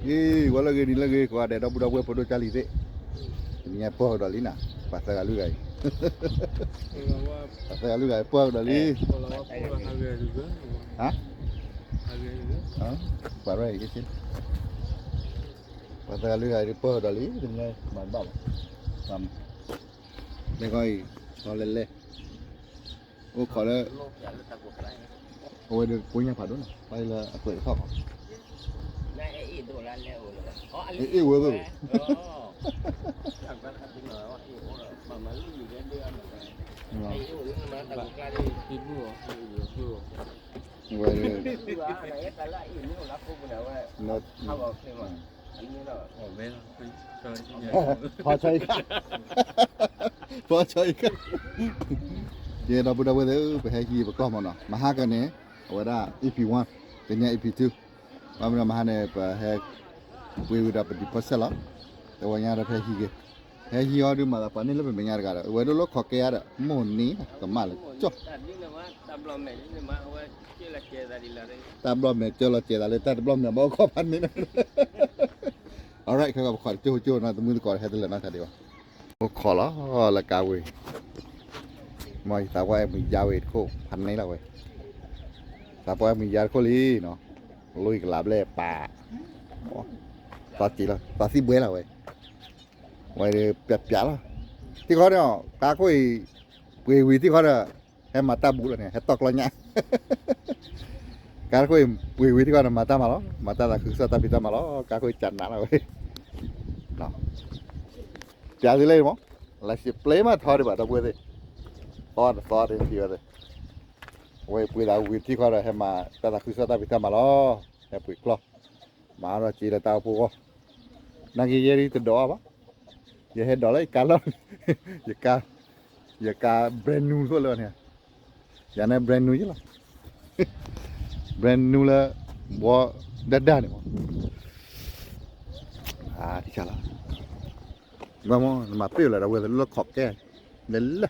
အ့ ဝဲလၢဂ့ၤ နံၤလၢဂ့ၤ ကိးဂၤဒဲး ဒီပုၢ်ဒီဝဲၢ် ဖိဒိၣ်ကၢ်လံၤသ့ၣ်, တနံၤညါပၢၢ်ကဒီးလံနၤ, ပှၤသၢဂၤလွံၢ်ဂၤအံၤ, ပှၤသၢဂၤလွံၢ်ဂၤအံၤ ပၢၢ်ကဒီးလံ, ဟါ, ပှၤရဲၣ်အံၤက့ၤ ပှၤသၢဂၤလွံၢ်ဂၤအံၤ ပၢၢ်ကဒီးလံ တနံၤညါ မၤတဘၣ်ဘၣ်, မ့ၢ်ခီအံၤ ဆီလဲၣ်လဲၣ် အိၣ်ခိးလၢ အဝဲဒၣ်ကိးညါဖးဒိၣ်နီၤ ပၢ်လၢအကွဲးတခီၣ်ခီ, အ့ၣ်ဝဲသ့ၣ်, ဝဲ ဖီဆီအံၤခါ, ဖီဆီအံၤခါ, ကဲ ဒီပုၢ်ဒီဝဲၢ်သ့ၣ်ဧၢ ပဟဲဟံးပကျီၢ်မးနီၤ မဟါကန့ၣ် အဝဲဒၣ် EP one, တနံၤ EP two, ဘၣ်မနုၤမဟါန့ၣ် ပဟဲ ပှ့ၤဝံၤဒီးပ deposit လီၤ, တဝီညါဒီးပဟဲဟံးက့ၤ, ဟဲဟံးအီၤဒုးမၤသးပှၤန့ၢ်လၢပမဲာ်ညါတဂၤဒီး အဝဲဒၣ်လၢခိးကဲဧါဒီး မိၢ်န့ၣ် ကမၣ်လၢကၠီၣ် တၢ်ဘျီမဲာ်ကၠီလီၤစဲးသးလၢတၢ်တဘျီမဲာ်ဘၣ်အိၣ်ခိးဖးန့ၣ်, alright ခဲကီး ပခိးတကၠိၢ်ကၠိၢ်နီၤ တမုၢ်တကိးဟဲတလၢာ်နီတခါဒံးဘၣ်, အိၣ်ခိးလီၤလၢကါဝ့ၤ, မ်ယသးပှၢ်အဲၣ်မုၢ်ယါဝဲတခိၣ် ဖးန့ၣ်လီၤဝဲ, သးပှၢ်အဲၣ်မုၢ်ယါတခိၣ်လံနီၤ, လီကလးဘျဲၣ်ပာ်, သီစံးလီၤ သီသံဘှဲလီၤဝဲ ဝဲပျးပျးလီၤ, ထံခီန့ၣ် ကါခိၣ်အံၤ ပှ့ၤဝံၤထံခီဒီး ဟဲမၤတၢ်ဘူးလီၤန့ၣ် ဟဲတီၢ်ကျီညၣ်, ကါခိၣ်အံၤ ပှ့ၤဝံၤထံခီဒီး မၤတၢ်မၤလီၤ မၤတၢ်သးခုကစီၣ်တၢ်ဖံးတၢ်မၤလီၤ ကါခိၣ်အံၤကနးလီၤဝဲ, ပျးသုလၢမး လၢစံးပျဲမးထီဒံးဘၣ် ဒီပုၢ်ဝဲၢ်သ့ၣ်, သီတသီတထံၣ်ဝဲသ့ၣ်, အဝဲပှ့ၤသးဝံၤထံခီဒီး ဟဲမၤတၢ်သးခုကစီၣ်တၢ်ဖံးတၢ်မၤလီၤ, ဟဲပှ့ၤကျီၢ် မၤဒီးစ့လၢတၢ်အိၣ်ဖှိၣ်အဂီၢ်, နာ်က့ယဲဒ်တဒိးဘၣ်, ယဟဲဒိးလၢယကါလီၢ်, ယကါ, ယကါ brand new လိာ်လၢန့ၣ်, ယၤန့ၣ် brand new ယလီၤ, brand new လၢ ဘှီဒၣ်ဒၣ်န့ၣ်မး, အါ ထံဆါလီၤ, ဘၣ်မ့ၢ်နမၤပ့ၢ်လၢဒီပုၢ်ဝဲၢ်သ့ၣ် လၢခိးကဲ, လဲၤလဲ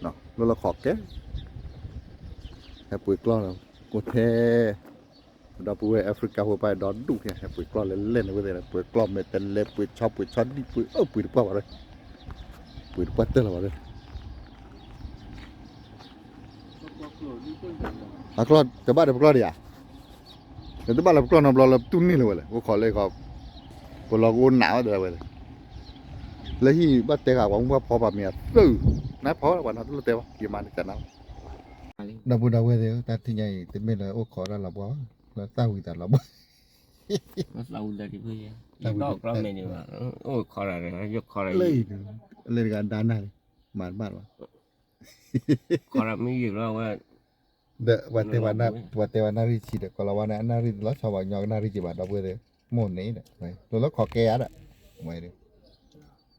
ၤ, လၢလၢခိးကဲ, ဟဲပှ့ၤကျီၢ်လီၤ, ကိးထဲ ဒီပုၢ်ဝဲၢ် Africa ဖိပၢ်ဒီဒူၣ်ထဲ ဟဲပှ့ၤကျီၢ်လဲၤလဲၤန့ၣ်ဝဲသ့ၣ် ပှ့ၤကျီၢ်မဲာ်တဲးလဲး ပှ့ၤဆီပှ့ၤဆီဒံၣ်ပှ့ၤ အိၣ်ပှ့ၤတပှၢ်ဘၣ်ရၢ, ပှ့ၤတပှၢ်တၢၢ်လီၤဘၣ်ရၢ, အကျီၢ် တဘၣ်ဒီးပကျီၢ်ဒံးဧါ, တဘၣ်လၢပကျီၢ်နီတဘျီလၢပတူၢ်န့ၢ်လၢၤဝဲလဲၣ် အိၣ်ခိးလၢခီ, ပလီၤကအိၣ်နးဝဲသ့ၣ်ဝဲလဲၣ်, လၢဟံၣ်ဘၣ်တဲဃာ်ပှၤမုၣ်ပှၢ်ဖီပာ်မ့ၤအသုး, နဖီပှၤနီတလၢတဲဘၣ် ယမၤန့ၣ်ကနၣ်လီၤ, ဒီပုၢ်ဒီဝဲၢ်သ့ၣ်ဧၢ တၢ်ထံၣ်ညါအံၤ တမ့ၢ်လၢအိၣ်ခိးတၢ်လီၤဘှီဘၣ်, လၢသၣ်ဝံၤသးလီၤဘှီ, လၢတၢ်ဝံၤသးတဖုယဲ, အိၣ်ခိးတၢ်န့ၣ် ယိၣ်ခိးတၢ်ယံာ်, လၢတဂၤဒါနၢ်န့ၣ်, မၤတဘၣ်လီၤ, ခိးတၢ်မ့ၢ်ယံာ်လီၤဝဲ, ဒီး ပှၤတဲဝဲနၣ်ရံၣ်ဆံဒီး ကိးလီၤဝဲန့ၣ် အနၣ်ရံၣ်တလီၤဆီဘၣ်ညီ ကနၣ်ရံၣ်က့ၤဘၣ် ဒီပုၢ်ဝဲၢ်သ့ၣ်, မိၢ်န့ၣ်ဒီး, လိၤလၢခိးကဲဧါဒီး, ဝဲ,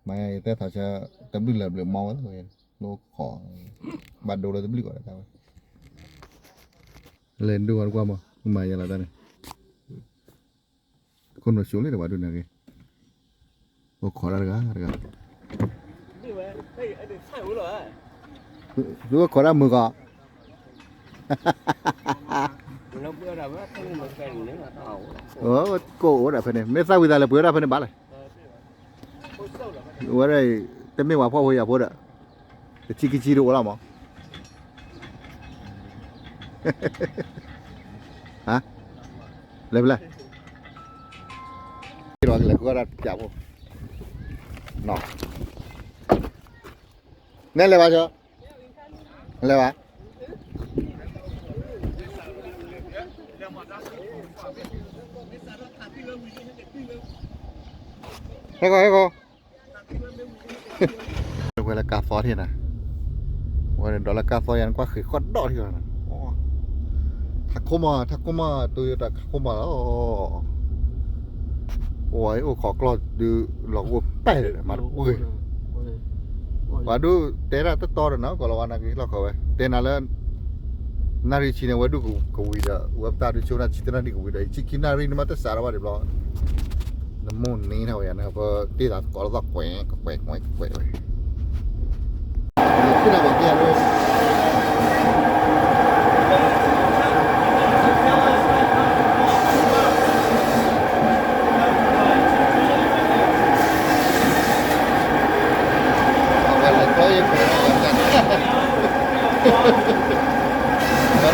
မ့ၢ်ယတဲထီၣ်ဆၢ, တဘျုးလၢၤဘျုးမီဝဲ, လိၤခိး, ဘၣ်ဒိလၢတဘျုးကီးတၢ်ဝဲ, လဲၤဒိအီၤတကွၢ်မး, မၤယဲလီၤတၢ်န့ၣ် ခိၣ်နူာ်ဆိးလံတဝဲဒုးန့ၣ်ဂ့ၤ, အိၣ်ခိးတၢ်တဂၤတဂၤ, သုအိၣ်ခိးတၢ်မုာ်ကီး, ကိၣ်အိၣ်ဒၣ်ဖဲန့ၣ် မ့ၢ်သၣ်ဝံၤသးလဲၤပှ့ၤဝဲဒၣ်ဖဲန့ၣ်ဘၣ်လဲၣ်, ဝဲဒၣ်အံၤ, တမ့ၢ်ပှၤဖှီၣ်ဖိယာ်ဖိဒီး, တဆံခံဆံတအိၣ်လီၤမး ဟါ, လဲၤဖဲလဲၣ်, ကလဲၤဃုအီၣ်တၢ်ပျးဖိ, နဲလဲၤဘၣ်ဆၢ, လဲၤဘၣ်, ဟဲဃီဟဲဃီ ဝဲလၢကါသီထံၣ်နၤ, ဝဲဒီးလၢကါသီယၤနကွၢ်ဃ့ၢ်ဃီၣ်ဒီးထံၣ်နၤ, ထးခိၣ်မး ထးခိၣ်မး တိယိၤတၢ်ခါခိၣ်မးလီၤ, ပဝဲအိၣ်ခိးကျီၢ်ဒုး လီၤကအိၣ်ပဲၢ်ဒီး မၤတပှဲၤ ပှၤဒုးတဲဒၣ်တတီဒီးနၤ ကီၢ်လီၤဝါနာ်က့ၤလီၢ်ခီဝဲ တဲနၤလၢ နၣ်ရံၣ်ဆံန့ၣ် ဝဲဒုးကဝံၤဒီး ဝဲပတၢ်ဒုးဆိနၣ်ဆံတနၣ်ရံၣ်ကဝံၤဒီး ဆံခံနၣ်ရံၣ်န့ၣ်မးတစးထီၣ်ဘၣ်ဒံးဘျီ နမိၢ်န့ၣ်ထီၣ်ဝဲယၤန့ၣ် ပတ့ၢ်သးသကိးလၢသီကွဲးကွဲးကွဲးကွဲးဝဲ နဘၣ်ကဲလၢ ပှၤလဲၤကျီယဲၢ်ပှဲၤ ပှၤလဲၤ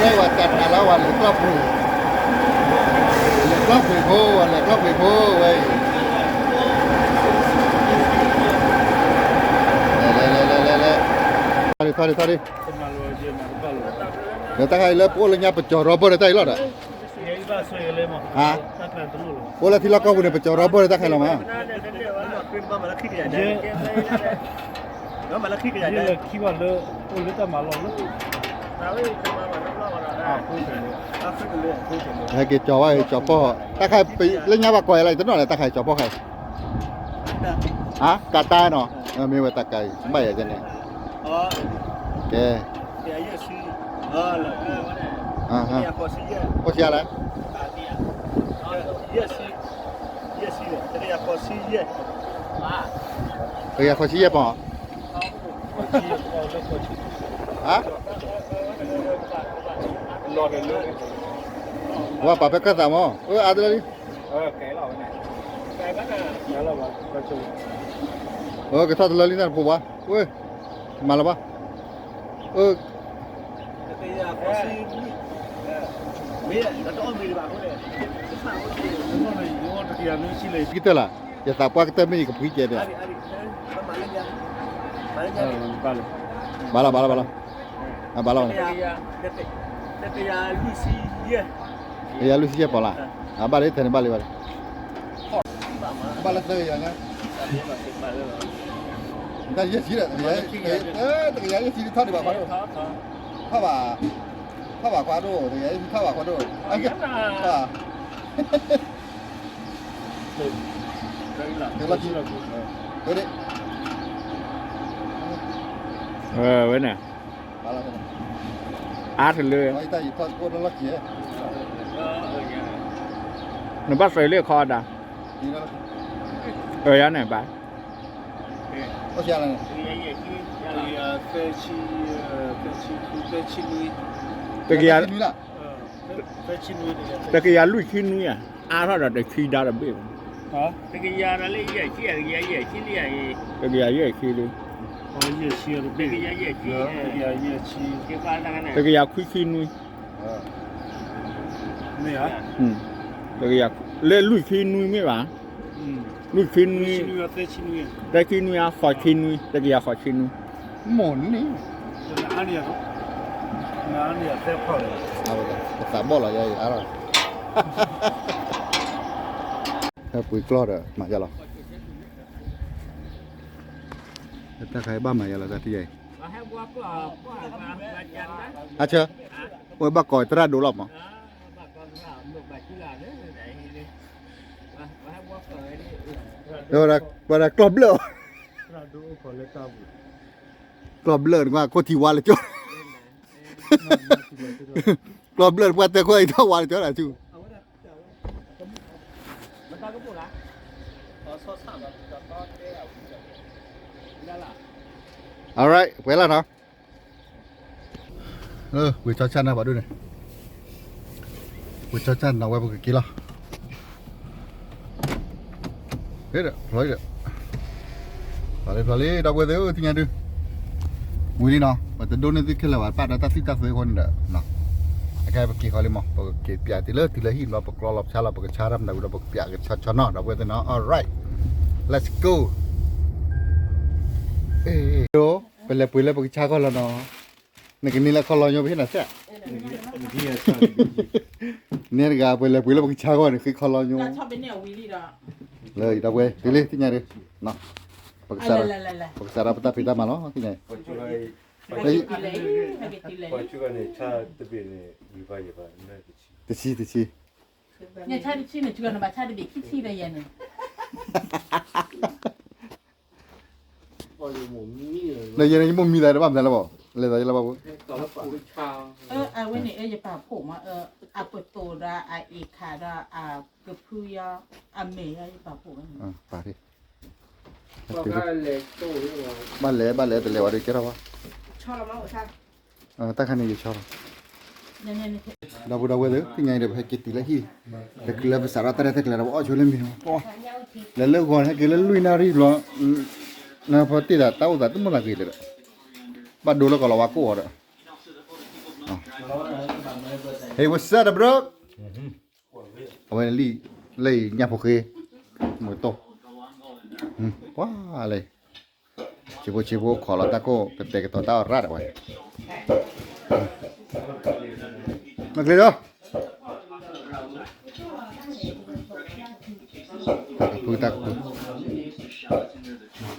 ဝဲတၢ်တၢ်လၢ ပှၤလဲၤကျီပှဲၤ, လဲၤကျီပှဲၤဖိ, ပှၤလဲၤကျီပှဲၤဖိဝဲအံၤ, လဲၤ လဲၤ လဲၤ လဲၤ လဲၤ လဲၤ, ထီၣ်ဒံး ထီၣ်ဒံး ထီၣ်ဒံး, ဒီးတၢ်ခါအံၤလၢပအိၣ်လၢညါ ပကၠီၤရီဘၢၣ်ဒီးတၢ်အံၤလီၤဒီး, ဟါ, ပအိၣ်လၢထံလီၢ်ကီၢ်ပူၤန့ၣ် ပကၠီၤရီဘၢၣ်ဒီးတၢ်ခါအံၤလီၤမး, ယဲၢ်လၢခံဘၣ်လၢ အိၣ်လၢတၢ်မၤလီၢ်လၢ ဟဲက့ၤကၠီၤဝဲ ကၠီၤပီၢ်, တၢ်ခါအံၤ လၢညါဘၣ်ကီးယၤလၢ ယတနီၣ်လဲၣ် တၢ်ခါအံၤကၠီၤပီၢ်ခါအံၤ, ဟါ, ကးတၢ်နီၤ, မ့ၢ်ဝဲတၢ်ကါအံၤ ဘၣ်ယၤကဲန့ၣ်, ကဲ, အိၣ်ဆံးလဲၣ်, တကယၤဃိးဆံယဲၢ်ပီၢ်, ဟါ, ဝဲပာ်ဖဲခၢၣ်သးမး, အါတလၢလံ, ကထီၣ်တလၢလံ တၢ်တဖိဘၣ်, မၤလၢၤဘၣ်, ကတၢၢ်လၢ ယသးပှၢ်ကတၢၢ်မ့ၢ်ယကဖှံကဲဒၣ်, ဘၣ်လီၤ ဘၣ်လီၤ ဘၣ်လီၤ, ဘၣ်လီၤ, တကယၤလွံၢ်ဆံယဲၢ်ပီၢ်လီၤ, ဘၣ်လံ ထဲန့ၣ်ဘၣ်လံ ဘၣ်လံ, ဘၣ်လၢသၢကယၤညါ, တကယၤယဲၢ်ဆံဒီး တကယၤယဲၢ်ဆံထီၣ်ဒံးဘၣ်ခွါဒိၣ်, ထီၣ်ဘၣ်, ထီၣ်ဘၣ်ခွါဒိၣ် တကယၤယဲၢ်ဆံထီၣ်ဘၣ်ခွါဒိၣ်, ဝဲန့ၣ်, အါတလၢ, နဘၣ်သးလၢခီဒၣ်, ယၤန့ၣ်ဘၣ်, တကယၤ, တကယၤလွံၢ်ဆံနွံဧါ, အါထီၣ်ဒီးတဆံဒါတဘ့ၣ်ဘၣ်, တကယၤယဲၢ်ဆံလံ, တကယၤခွံဆံနွံ, တကယၤ, လၢလွံၢ်ဆံနွံမ့ၢ်ဘၣ်, လွံၢ်ဆံနွံ, သၢဆံနွံ, သၢဆံနွံဧါ ဃိးဆံနွံ, တကယၤဃိးဆံနွံ, မိၢ်န့ၣ်, ပသးဘီၣ်လီၤယၤအံၤအါထီၣ်, ဟဲပှ့ၤကျီၢ်ဒီး မၤယၤလီၤ, တၢ်ခါအံၤဘၣ်မၤယၤလီၤ တၢ်ထံၣ်ယၤအံၤ, အါဆၢ, အိၣ်ဘၣ်ကီးသရၣ်ဒိၣ်လီၤမး, ဝဲဒၣ်ကျီၢ်ဘျၢၣ်, ကျီၢ်ဘျၢၣ်နကွၢ်ခိၣ်ထံဝါလၢကၠီ, ကျီၢ်ဘျၢၣ်နကွၢ်တဲခိၣ်အံၤထီၣ်ဝါလၢကၠီဒၣ်ဆူ, alright ပှဲၤလီၤနီၤ, ဝ့ၤဆီဆၣ်နၢ်ပှၤဒိၣ်န့ၣ်, ဝ့ၤဆီဆၣ်နၢ်ဝဲပကက့ၤလီၤ, ဖျိဒီး, ဖျိလံဒီး, ဖျိလံ ဒီပုၢ်ဝဲၢ်သ့ၣ်ဧၢ သ့ၣ်ညါဒုး, ဝံၤလံနီၤ ပတဒိၣ်န့ၢ်သုခဲလၢာ်ဘၣ် ပာ်ဒီးတၢ်သံၣ်တၢ်သၢအဃိန့ၣ်ဒီး, အခဲအံၤပက့ၤဃီလံမး ပကက့ၤပၠးတုၤလၢတုၤလၢဟံၣ်ဘျီ ပကျီလီၤပဆါလီၤ ပကဆါတၢ်မတၤဝံၤဒီး ပကပၠးကဆီဆီနီၤ ဒီပုၢ်ဝဲၢ်သ့ၣ်နီၤ alright, let's go, ပလဲၤပှ့ၤလၢပကဆါခီလီၤနီၤ, နကန့ၢ်လၢခီလီၤညိ ပဟ့ၣ်နၤစဲး, နဲတဂၤ ပလဲၤပှ့ၤလၢပကဆါခီန့ၣ် ဃ့ခီလီၤညိ, လၢဒီပုၢ်ဝဲၢ် တုၤလံ သ့ၣ်ညါဒုး, ပကစးဒီးပတၢ်ဖံးတၢ်မၤလီၤ သ့ၣ်ညါ, တဆံ တဆံ, လၢယဲန့ၣ် ယမိၢ်မံသးတဘၣ်မတၤလၢၤဘၣ်, လဲၤသးယလၢဘၣ်ဖိ, အဝဲန့ၣ် ယပာ်ဖှိၣ်မး, အပသိးဒီးအအ့ၣ်ခးဒီးအကဖုယီၤ, အမဲာ်ယီၤ ယပာ်ဖှိၣ်ဝဲန့ၣ်, ဘၣ်လဲၤ ဘၣ်လဲၤ တလဲၤဝဲဒီးကဲထီၣ်ဝဲ, တၢ်ခါန့ၣ်ယဆီလီၤ. ဒီပုၢ်ဒီဝဲၢ်သ့ၣ် သ့ၣ်ညါအံၤဒီး ပဟဲက့ၤတုၤလၢဟံၣ်, တချုးလၢပစးထီၣ်တၢ်ရဲၣ်တၢ်ကျဲၤဒီး ပအီၣ်ဆိလၢမံၤ, လဲၤလၢဂီၤန့ၣ် ဟဲက့ၤလၢလွံၢ်နၣ်ရံၣ်ဘျီ, နဖီတ့ၢ်သးတၢ်အိၣ်သးတမုာ်သးဂ့ၤလၢၤဒီး, ဘၣ်ဒိလၢကီးလီၤဝါကိၣ်အီၤဒီး Hey, what's up, bro? အဝဲလံာ်လၢညၣ်ဖိဃ့, မုာ်တိၢ်, ပှၤလဲၣ်, ဆံးဖိဆံးဖိခိးလီၤတၢ်ကိၢ် ကတဲာ်ကတီၤတၢ်အီၣ်ရၣ်ဒီးဝဲ, မ့ၢ်ကျ့ဒီး, တၢ်ကဖုတၢ်ကဖု,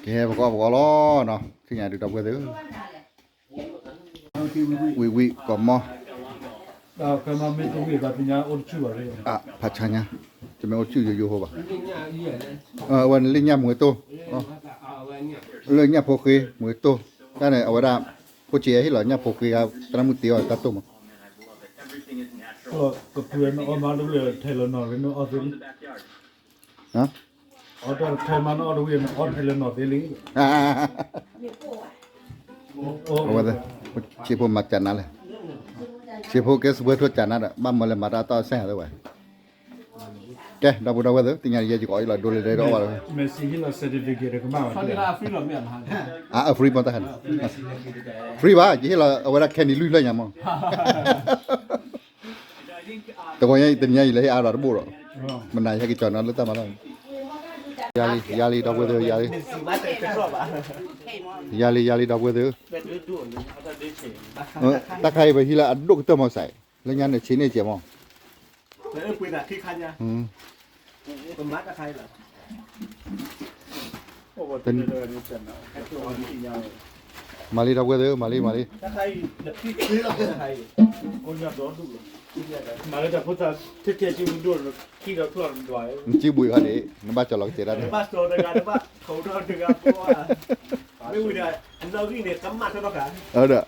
ကဲပကအီၣ်ပကအီလီၤနီၤ သ့ၣ်ညါဒုးဒီပုၢ်ဝဲၢ်သ့ၣ်ဧၢ ဝံၤဝံၤကီးမီၢ်, ဖးဆါညါ, တမ့ၢ်အိၣ်တဆူၣ်ယိယိဖိဘၣ်, အဝဲန့ၣ်လၢညၣ်မုာ်တိၢ်, လၢညၣ်ဖိဃ့မုာ်တိၢ်, တၢ်န့ၣ် အဝဲဒၣ် ဖိဆံးဟ့ၣ်လီၤညၣ်ဖိဃ့ သရၣ်မုၣ်တ့အီၤတၢ်တိၢ်မး ကဖုနအီၣ်မးတဝံၤထဲလၢနီၢ်ရ့နအီၣ်သ့လံ, အီၣ်တၢ်ထဲမးနအီၣ်တဝံၤနအီၣ်ထဲလၢနီၢ်သ့လံ, အဝဲ, ဆံးဖိမၤကနါလဲၣ်, ဆံးဖိကဲစပွဲထိကနါဒီး ဘၣ်မၢလၢမၤတၢ်တီၢ်စဲၣ်ဟဲသ့ဝဲ, ကဲ ဒီပုၢ်ဒီဝဲၢ်သ့ၣ် သ့ၣ်ညါယဲယကအီၣ်ယလီၤဒိလၢဒဲဒီးအီၣ်ဘၣ်လီၤ, အ free မီၢ်တၢ်ခါန့ၣ်, free ဘၣ် ယဟ့ၣ်လီၤအဝဲဒၣ် candy လွံၢ်ဖျၢၣ်ညါမီၢ် တဂီၤညါအံၤ တနံၤညါအံၤ လဲၤဟ့ၣ်အါဒီးတဘိၣ်ဒီး, မနၤယဟဲက့ၤကၠီၤနီၤလၢတၢ်မၤလီၤ, ယၤလံ ယၤလံ ဒီပုၢ်ဝဲၢ်သ့ၣ်ဧၢ ယၤလံ, ယၤလံ ယၤလံ ဒီပုၢ်ဝဲၢ်သ့ၣ်ဧၢ, တၢ်ခါအံၤပဟံးလၢအဒိၣ်ကတၢၢ်မီၢ်စး, လၢညါန့ၣ်ဆံးန့ၢ်ကဲမီၢ်, မၤလံ ဒီပုၢ်ဝဲၢ်သ့ၣ်ဧၢ မၤ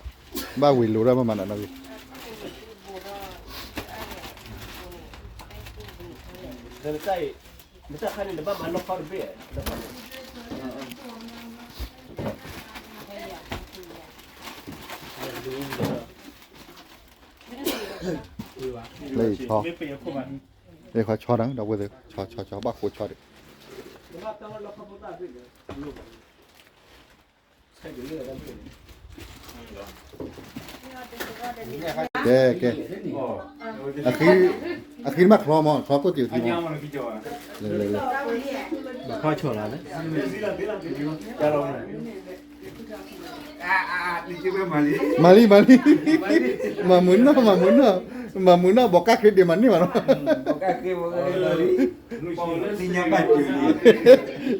လံ, မၤလံ, မၤလံ, နစုဘှံးခီဒံး နဘၣ်ကၠီၤလီၤကစဲးတၢ်န့ၣ်, အဒီး ဘၣ်ဝ့ၤလိၤတၢ်မးမးနီၤနီၤဂံၢ်, လၢဆီ, လၢဆီတၢ် ဒီပုၢ်ဝဲၢ်သ့ၣ် ဆီဆီဆီ ဘၣ်ဃိဆီဒံး ကဲ ကဲ, အဃံမ့ၢ်ချီမီၢ် ချီကိၣ်တံၢ်အဃံမီၢ်, လဲၤလဲၤလဲၤ, မၤလံ မၤလံ, မၤမုာ်နီၢ် မၤမုာ်နီၢ်, မၤမုာ်နီၢ် ဘီကၣ်ဃ့ဒံးမၤန့ၢ်ဘၣ်နီၤ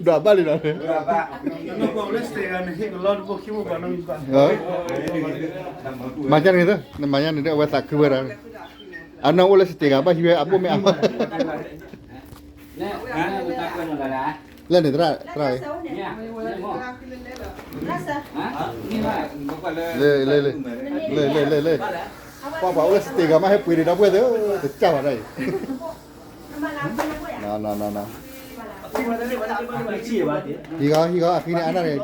ဒွးဘၣ်လံဒီး, မၤယါန့ၣ်သ့ နမၤယါန့ၣ်သ့ အဝဲသးခုဝဲဒၣ်, အနီၢ်အိၣ်လၢ sticker ဘၣ်ဟံးဝဲအဘိၣ်မ့ၢ်အါ, လၢန့ၣ်သရၣ် သရၣ်, လၢ လၢ လၢ လၢ လၢ ပှၤပှၤအိၣ်လၢ sticker မးဟဲပှ့ၤဒံးဒီပုၢ်ဝဲၢ်သ့ၣ် တကၢ်ဘၣ်ဒၣ်အံၤ ဟံးဂီၤ ဟံးဂီၤ အဃံန့ၣ် အနၢ်တဂ့ၤ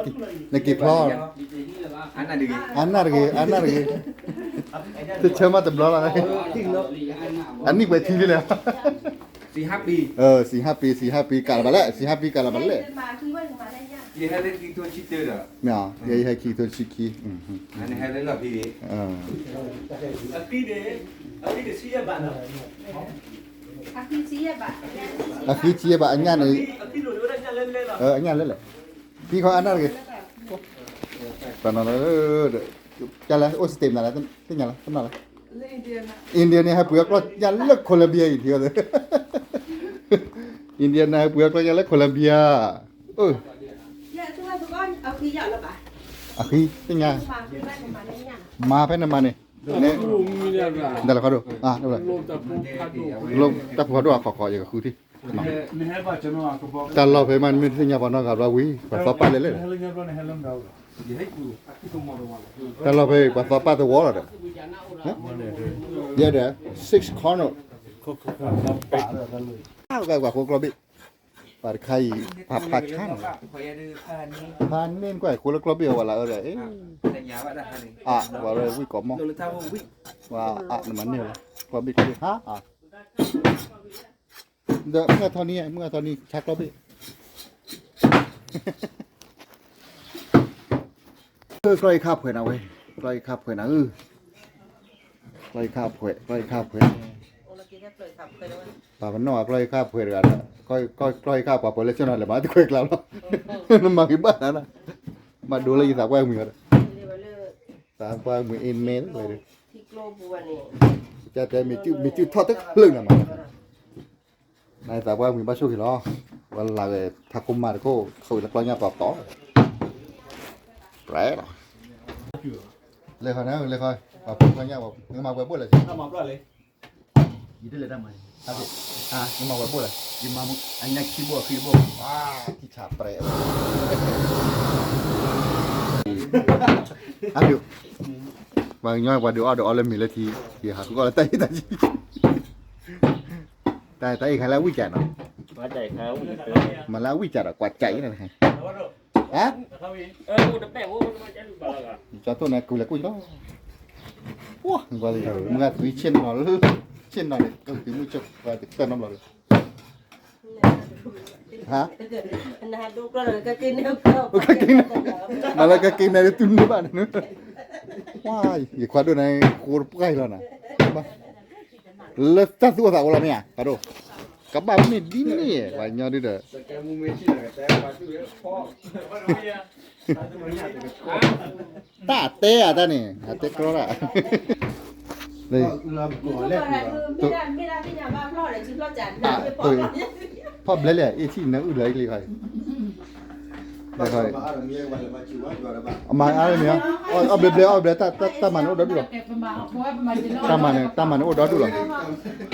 နက့ၤဖျီ, အနၢ်တဂ့ၤ အနၢ်တဂ့ၤ, တဆၢမးတဘျီလီၤ, အနံၣ်ပှဲၤထံလံလဲၣ်, စံးဟါပံ, စံးဟါပံ စံးဟါပံ ကးလီၤဘၣ်လဲၣ်, စံးဟါပံ ကးလီၤဘၣ်လဲၣ်, မ့ၢ် ယဲယဟဲခံကထိတဆံခံ, အဃံဆံယဲၢ်ဘၣ်, အညၣ်န့ၣ်, အညၣ်လဲၣ်လဲၣ်, ဟံးခီအနၢ်တဂ့ၤ, တနီၤလၢ, ကလဲၣ် အိၣ် state မနုၤလဲၣ် သ့ၣ်ညါလၢ တနီၤလၢ, India န့ၣ် ဟဲပှ့ၤအကျီၢ်ညါလၢ Colombia အံၤ ထံၣ်, India န့ၣ် ဟဲပှ့ၤအကျီၢ်ညါလၢ Colombia, အဃံ သ့ၣ်ညါ, မၤဖဲန့ၣ်မၤန့ၣ်, တၢ်လီၢ်ဖးဒိၣ်, တၢ်ဖိဖးဒိၣ်အခီခီ ယကဃုထံၣ်, တၢ်လီၢ်ဖဲမး မ့ၢ်တသ့ၣ်ညါပှၤနီတဂၤဘျီဝံၤ ပှၤသီပၢ်လဲၣ်လဲၣ်, တၢ်လီၢ်ဖဲ ပှၤသီပၢ်သဝီလီၤဒီး, ယဲဒီး six corner, ပှၤဃိကျီဘ့ၣ် ပှၤတခါအံၤ ဖးဖးဆါနီၤ, ဖးန့ၢ်ကွၢ်ဃိလၢကျီဘ့ၣ်အဝဲလၢအၢဒီး အ့ အဝဲဝံၣ်ကိးမီၢ်, ဝဲအနမၤန့ၢ်လီၤ, ကျီဘ့ၣ်ကျီဘ့ၣ်ဟါ, ဒီးမုၢ်အထီနံၤ မုၢ်အထီနံၤ ဆါကျီဘ့ၣ် ကျီယခါဖှဲးနၤဝဲ, ကျီယခါဖှဲးနၤဧၢ, ကျီယခါဖှဲး ကျီယခါဖှဲး, ပှၤပနီၣ်အကျီယခါဖှဲးတဂၤဒီး, ကျီယခါပှၤပၢၤလၢဆ့ၣ်နီၤလဲၤမၤတခွဲးကျါလီၤ, နမၤဂ့ၤဘၣ်နၤ, မၤဒိလၢယသးပှၢ်မုၢ်ဒီး, သးပှၢ်မုၢ်အ့ၣ်မဲဝဲဒီး, ကတဲမ့ၢ်စုထီၣ်တချုးနၤမး နသးပှၢ်မုၢ်ဘၣ်ဆိၣ်ဂ့ၤလီၤ, ဝဲလၢဝဲထးခိၣ်မၤတခိၣ် ဆိၣ်ဂ့ၤလၢကျီညၣ်တီတီ, ပြဲလီၤ, လဲၤခီနၤ လဲၤခီ, ပှၤဖိကျီညၣ် နမၤဝဲဘိၣ်လဲၣ်, ယတလဲၤတၢ်မၤ, နမၤဝဲဘိၣ်လဲၣ်, ယမၤအညၣ်ခံဘိၣ်အဃံတဘိၣ်, ထံဆးပြဲ အဒုး, ပှၤကညီပှၤဒုးအီၣ်ဒုးအီလၢမ့ၤလၢထံ, ယဟးဃုအီၣ်လၢတၢ်အ့ၣ်တၢ်ဆံ, တၢ်အ့ၣ်ခါလၢအဝံၣ်ကးနီၤ, မၤလၢအဝံၣ်ကးဒီးကွၢ်ကးအံၤန့ၣ်, ဟါ, ကၠီတိၢ်န့ၣ်ကူလဲၤကူလီၤ, မုၢ်ဂၤသွံဆ့ၣ်နီၤလၢ, ဆ့ၣ်နီၤန့ၣ် ကသုးမုၢ်ကၠီပှၤတကတၢၢ်နီတဘျီလၢ ဟါ, မၤလၢကက့ၤန့ၣ်လၢတူၢ်န့ၢ်ဘၣ်န့ၣ်, ယခွါဒိၣ်န့ၣ် ဃိတပှၢ်အံၤလီၤနၤ, လၢတၢ်သူၣ်အိၣ်သးအိၣ်လီၤမ့ၢ်ဧါ, ခွါဒိၣ်, ကဘၣ်မ့ၢ်ဒ်န့ၣ် ပှၤကညီဒုဒီး တၢ်တဲအတၢ်န့ၣ် အတဲကြီတၢ်, ဖီၣ်ဘျဲလဲၣ်, ထံၣ်နၢအုၣ်လၢအံၤလံခါအံၤ, အမၤအါမ့ၢ်, အဘျဲဘျဲ အဘျဲ တၢ်မၤန့ၣ်အိၣ်ဒီဒူၣ်လီၤ, တၢ်မၤန့ၣ် တၢ်မၤန့ၣ်အိၣ်ဒီဒူၣ်လီၤ, အီ အီ အီ, န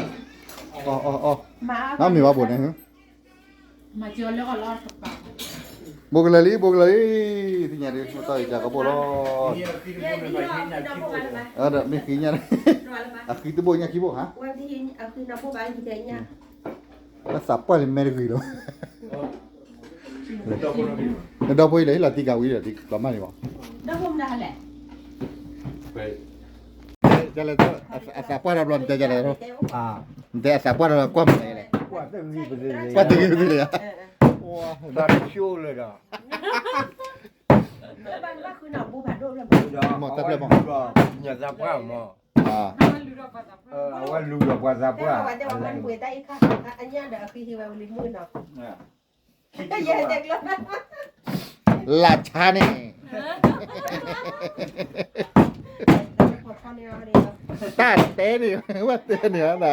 မ့ၢ်ဘၣ်ဘိၣ်န့ၣ် ဘိကလၢာ်လံ ဘိကလၢာ်လံ, သ့ၣ်ညါဒ် မ့ၢ်တီၢ်အံၤကဘိၣ်လီၤ, ဒီးမ့ၢ်ဃံညၣ်, အဃံတဘိၣ်ညၣ်ခံဘိၣ်ဟါ, အသးပှၢ်လံမဲတဂ့ၤလီၤ, နဒီဖိအံၤလဲၣ် ဟ့ၣ်လီၤတံၢ်ကၤဝံၤဒီး တံၢ်လီၤမၢ်န့ၣ်ဘၣ် နတဲအသးပှၢ်တဘျီ နတဲဒ်လဲၣ်, နတဲအသးပှၢ်တဘျီ ကွၢ်မနုၤလဲၣ်, ကွၢ်တဂ့ၤပသ့ၣ်, တၢ်တဆိလၢဒီး, မ့ၢ်တၢ်ဖျၢၣ်မး, အဝဲလူၤဒီးပှၤသးပှၢ်, လၢဆါန့ၣ်, တၢ်တဲန့ၣ် ဝဲတဲန့ၣ်နၤ